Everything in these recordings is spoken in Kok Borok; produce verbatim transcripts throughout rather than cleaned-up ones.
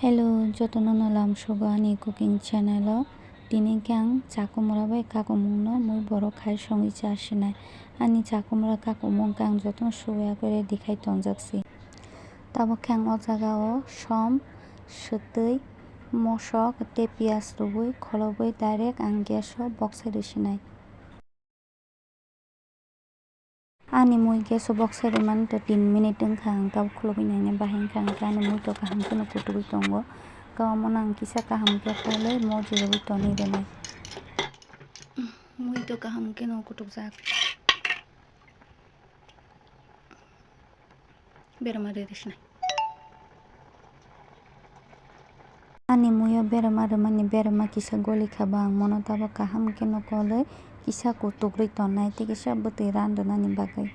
Hello, jotono no lamsogo ani cooking channel o. Tini khe ang chakumra bai kakumung no mui borok khai songwi cha sinai. Ani chakumra kakumung khe ang jotono suya khe ready khai tongjak si. Tabuk khe ang o jaga o som, swtwi, mosok tei piyaj rwui kholobwi direct ang gas o boksai rwi sinai. Ani mui gas o boksai rwmani to tin minute wngkha, ang tabuk khulogwi naina bahai wngkha, hwnkhe ani mui to kaham kheno kutugwi tongo. Khe omono ang kisa kaham khe khailai moji rwgwi tonwi rwnai. Mui to kaham kheno kutukjak. Berma riri sinai. Ani muio berma rwmani berma kisa goli kha ba ang mono tabuk kaham khe no kolwi kisa kutukrwi tonnai tei kisa bwtwi ran rwnani bagwi.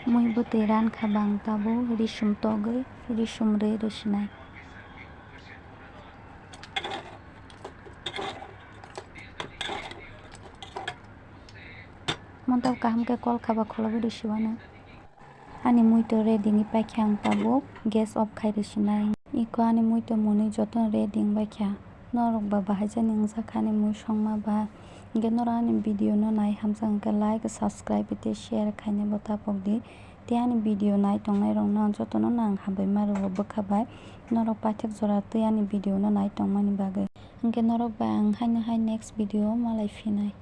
Mui bwtwi ran kha bang tabuk risum togwi risum rwi rwsinai. Montao kaham khe kol kha ba khulogwi rwsiwano. Ani mui to ready ni paikha ang tabuk gas off khai rwsinai. Iko ani mui to mwnwi jotono ready wngbaikha. Norok ba bahai jani wngjakha ani mui songma ba. Hwnkhe norok ani video no nai hamjak hwnkhe like, subscribe tei share khaina bo tapok di. Tei ani video nai tongnai rok no jotono no ang hambai ma rwo bwkha bai. Norok paithak jora twi ani video no nai tongmani bagwi. Hwnkhe norok bai ang haino hai next video o malai phinai.